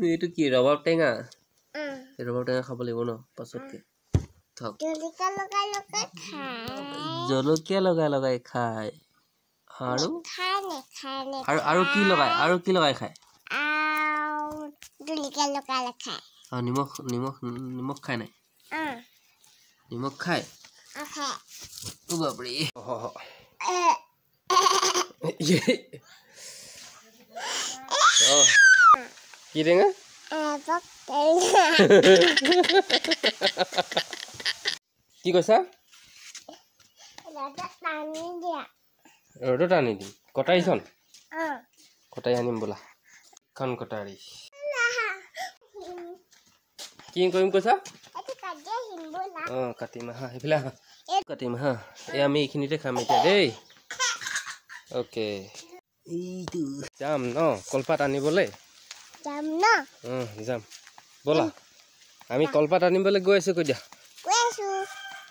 এইটো কি ৰবাব টেঙা? ৰবাব টেঙা খাব লাগিব ন পাছতকে। জলকীয়া লগাই লগাই খায়। আৰু আৰু আৰু কি লগাই, আৰু কি লগাই খায়? নিমখ, নিমখ, নিমখ খায় নাই? নিমখ খায়। বাপৰে, কি টেঙা? কি কৈছা? ৰ'দত আনি দিম। কটাৰীখন কটাৰী আনিম বোলা। খন কটাৰী কি কৰিম কৈছা? অঁ, কাটিম আহা, সেইফালে আহা, কাটিম হা। এই আমি এইখিনিতে খাম এতিয়া দেই। অ'কে, এইটো যাম ন কলপাত আনিবলৈ? যাম ন? যাম ব'লা। আমি কলপাত আনিবলৈ গৈ আছোঁ, কৈ দিয়া।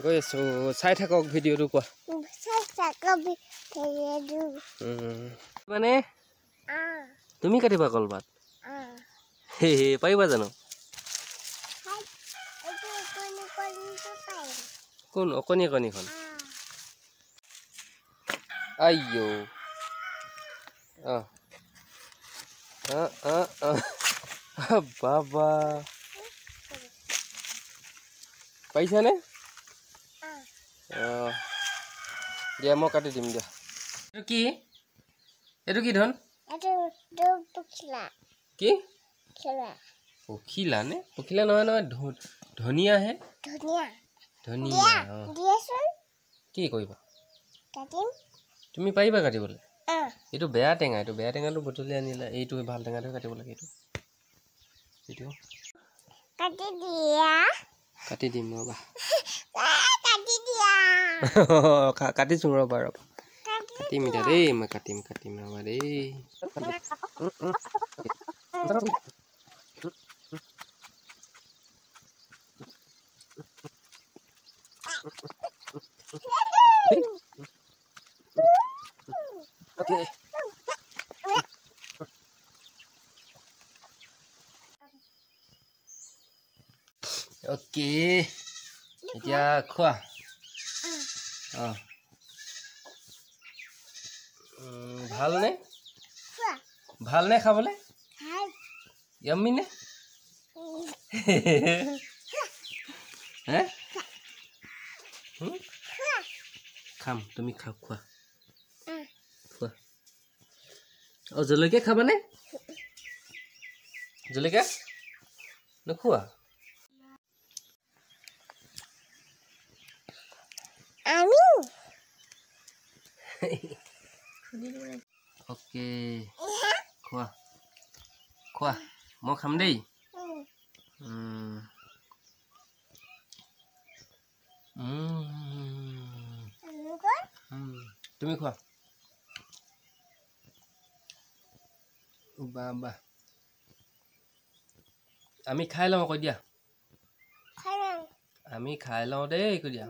গৈ আছোঁ, চাই থাকক ভিডিঅ'টো। কোৱা মানে তুমি কাটিবা কলপাত? হে পাৰিবা জানো? কোন অকণি অকণিখন? আইঅ, অঁ অঁ অঁ অঁ, বাবা পাৰিছানে? অঁ, দিয়া মই কাটি দিম দিয়া। এইটো কি? এইটো কি ধন? কি পখিলা নে? পখিলা নহয় নহয়, ধনিয়াহে। ধনিয়া। কি কৰিবা তুমি? পাৰিবা কাটিবলৈ? এইটো বেয়া টেঙা, এইটো বেয়া টেঙাটো বুটলি আনিলা। এইটো ভাল টেঙাটোহে কাটিব লাগে। এইটো এইটো কাটি দিম ৰ'বা, কাটিছোঁ ৰ'বা, ৰ'বা, কাটিম এতিয়া দেই। মই কাটিম, কাটিম ৰ'বা দেই। অ'কে, এতিয়া খোৱা। অঁ, ভালনে? ভালনে খাবলৈ? য়াম্মি নে? হে, খাম, তুমি খা, খোৱা খোৱা। অঁ, জলকীয়া খাবানে? জলকীয়া নোখোৱা? অ'কে, খোৱা খোৱা, মই খাম দেই। তুমি খোৱা। বা বা, আমি খাই লওঁ, কৈ দিয়া। আমি খাই লওঁ দেই, কৈ দিয়া।